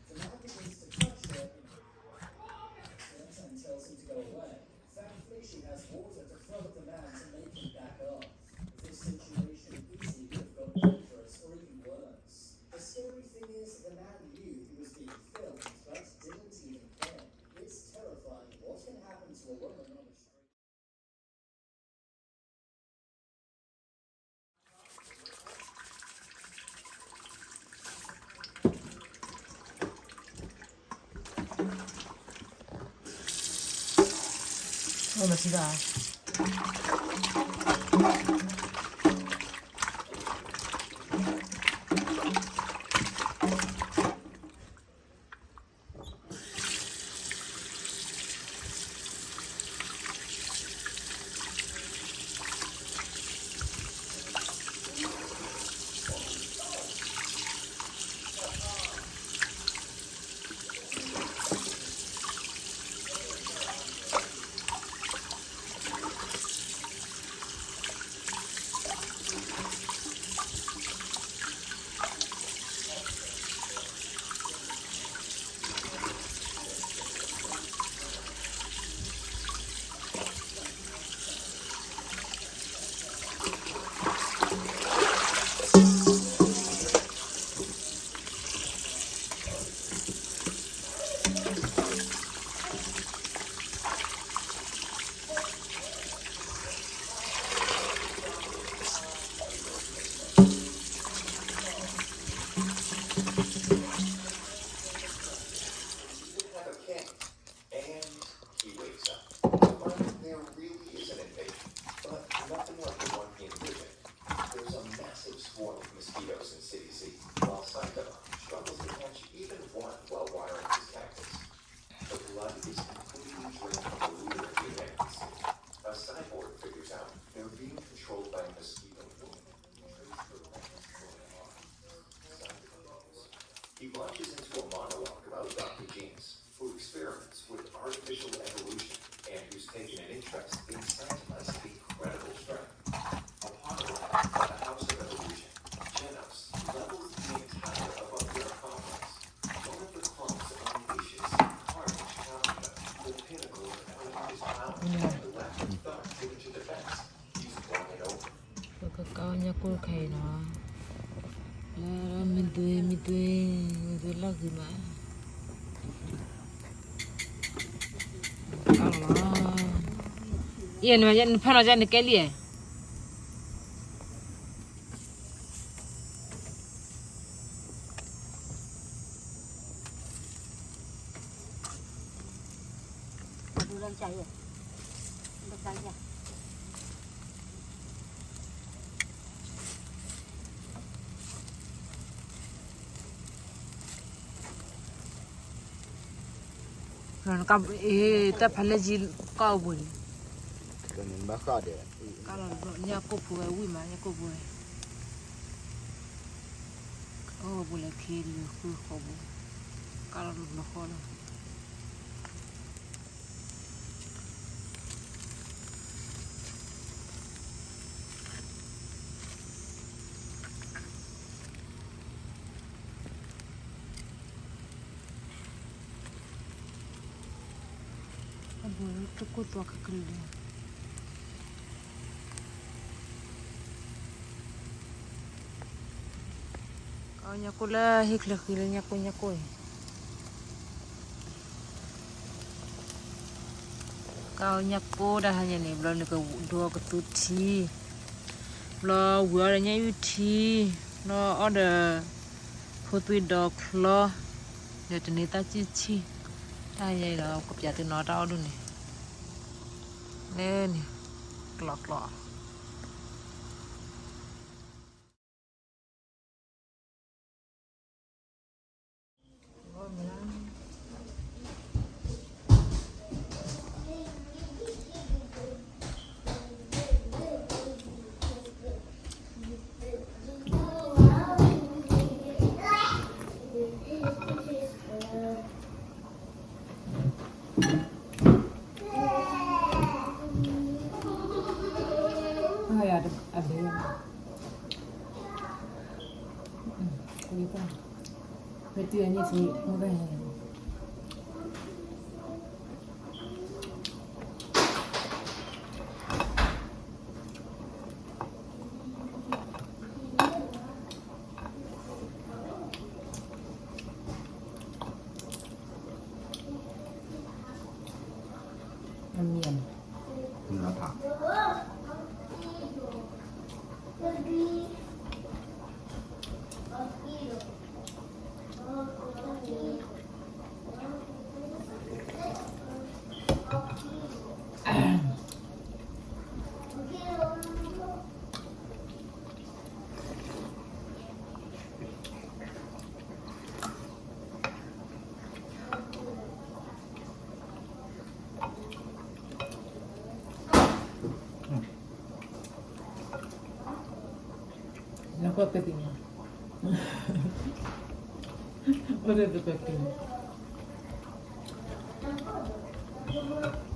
The man begins to touch her and tells him to go away. Thankfully, she has water to float the man to make him back off. This situation easily could have got dangerous or even worse. The scary thing is, the man knew he was being filmed, but didn't even care. It's terrifying what can happen to a woman on a street. And he wakes up to find that there really is an invasion, but nothing like the one he envisioned. There's a massive swarm of mosquitoes in City C, while Saitama struggles to catch even one while watering his cactus. The blood is completely drained from the leader of the American city. A cyborg figures out they're being controlled by a mosquito woman who traces the rabbits going on. Saitama goes. He launches into a monologue about Doctor Jeans, who experiments with artificial evolution and who's taken an interest in Saitama's incredible strength. Upon arrival at the House of Evolution, Genos levels the entire Avuncular complex. One of the clones unleashes carnage after the pinnacle of elemental power and the lack of thought given to defense. He's wide open. ပကကၢ်ညၣ်ကိၢ်ခဲအံၤနီၤ, လၢမ့ၢ်သွ့မ့ၢ်သွ့, မ့ၢ်သွ့လီၢ်ဂ့ၤမး, ကၢ်လီၤ, အံၤနဖဲနီၤကနကဲလံဧါ. Ê, တၢ်ဖးလဲၢ်ကၠံကီၢ်အိၣ်ဘှံးန့ၣ်, ကၢ်လီၤတဘျီ ညၣ်ကိၢ်ဖိဝဲဝံၣ်မး, ညၣ်ကိၢ်ဖိဝဲ, ကအိၣ်ဘှံးလၢခံလၢဃုဃီပူၤ, ကၢ်လီၤတဘျီဃီလီၤ. အဘူးတကိၢ်သွါကကလုာ်လီၤ. ကညၣ်ကိၢ်လၢဟ့ၣ်ချၢဃံလၢညၣ်ကိၢ်ညၣ်ကိၢ်အံၤ, ကညၣ်ကိၢ်တၢ်ဟါညါန့ၣ် ဘျီနကဒိကသူထံ, ဘျီဝံၤအီၣ်ဒီးညၣ်အုၣ်ထံ, ဘျီအီၣ်ဒီး ဖိသွံဒီချီ, ဒီးတန့ၤသၣ်ကၠံၣ်ဆံၣ်, တၢ်ဟါညါအံၤဒီး ကပျးသုနီၤတၢ်အီၣ်ဒိၣ်န့ၣ်, လၢန့ၣ်, ကျီကျီ အဘဲ, အဘဲ, အဘဲ, ပတုၤအန့ၣ်ထံ မုၢ်ဂၤဟဲ အမံၤ နဖး နကွၢ်ပဲတံၤမး, အိၣ်ဒီးတပက့ၤ